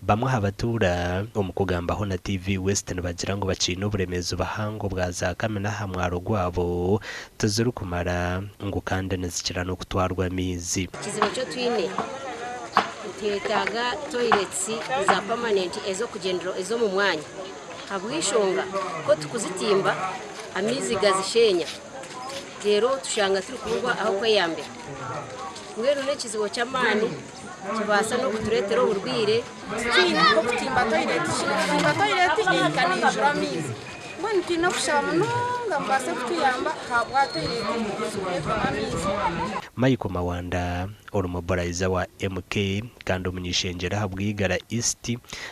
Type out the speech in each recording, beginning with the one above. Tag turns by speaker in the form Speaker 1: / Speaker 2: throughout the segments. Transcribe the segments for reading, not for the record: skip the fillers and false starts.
Speaker 1: Bamwe aha batuura omu kugambaho na TV West nibagira ngu bakiine oburemeezi buhango bwa za kamina aha mwaro gwabo tizirikumara ngu kandi nizikira n'okutwarwa amaizi.
Speaker 2: Ekizibu eki twine nitwetaaga toiletsi eza pamanenti ez'okugyendera ez'omu mwanya ahabw'enshonga ku turikuzitimba amaizi gazisheenya reero tushanga turikuburwa ah'okweyambira. Mbwenu n'ekizibu ky'amaani kibaasa n'okutureetera oburwaire.
Speaker 3: Titwine nk'okutimba toyireti, kutimba toyireti ehika neijura amaizi. Mbwenu twine okushaba munonga mubaase kutuyamba ahabwa toyireti ezikureetwamu amaizi.
Speaker 1: Michael Mawanda ori moburayiza wa MK kandi omuny'ishengyero aha Bwigara East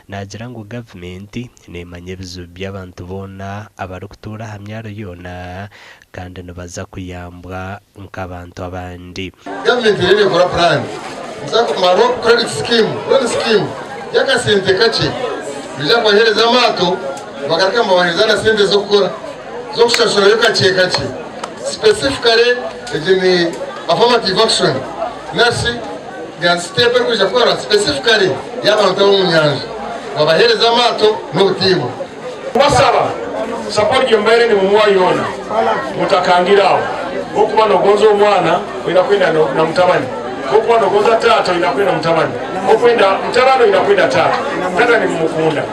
Speaker 1: naagira ngu gavumenti neemanya ebizibu by'abantu boona abarikutuura aha myaro yoona kandi nibaza kuyambwa nk'abantu abandi.
Speaker 4: Gavumenti eriyo nekora puraani hariho credit scheme, loan scheme y'akasente kakye nibaija kubaheereza amaato bagaruke nibabaheereza na sente z'okukora z'okushashurayo kakye kakye specifically egi ni affirmative action nari shi step erikwija kukora specifically y'abantu ab'omu nyanja babaheereze amaato n'obutimba.
Speaker 5: Kubasaba support gyembaire nimumuwa yoona mutakangira aho kokuba nogonza omwana oina kwenda na mutabani kokuba nogonza taata oina kwenda mutabani kokwenda mutabani oina kwenda taata taata nimumukunda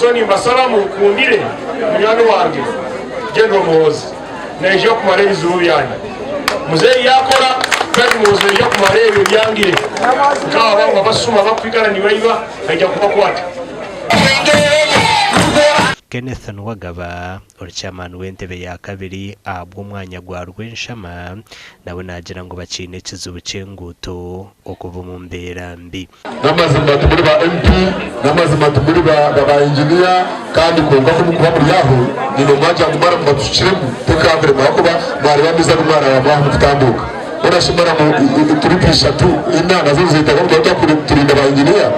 Speaker 5: so nimbasaba munkundire munywani wange General Muhoozi naija kumara ebizibu byanyu muzeyi yakora kandi Muhoozi naija kumara ebyo ebyangire nkaba abasuma abakwikara nibaiba aija kubakwata.
Speaker 1: Kenneth Nuwagaba ori chairman w'entebe ya kabiri ahabw'omwanya gwa Rwenshama nawe naagira ngu bakiine ekizibu ky'enguuto okuba omu mbeera mbi.
Speaker 4: N'amazima timuri ba MP, n'amazima timuri ba ba engineer kandi kwonka ku mukuba muri aho nyine omwanya ngu mara mubatushukiremu tekambiremu ahakuba mwareeba amaizi agu mwaraba ahu mukutambuuka. Mbwenu shi mara mu tiripu ishatu ina nazo nizetaaga ngu tube twakurinda ba engineer?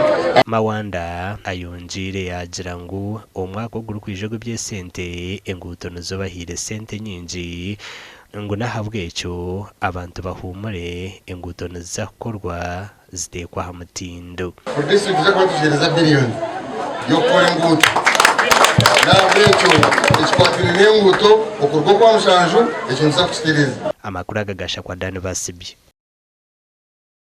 Speaker 1: Mawanda ayongyeire yaagira ngu omwaka ogurikwija ogw'eby'esente, enguuto nizo bahaire sente nyingi ngu n'ahabw'ekyo abantu bahuumure enguuto niziza kukorwa ziteekwe aha mutindo.
Speaker 4: Buri disiturikiti eza kuba nitugiheereza biriyoni y'okukora enguuto. N'ahabw'ekyo ekikwatiraine n'enguuto okuruga okwamushanju ekyo nituza kukitereeza.
Speaker 1: Amakuru aga gashakwa Dan Basibye.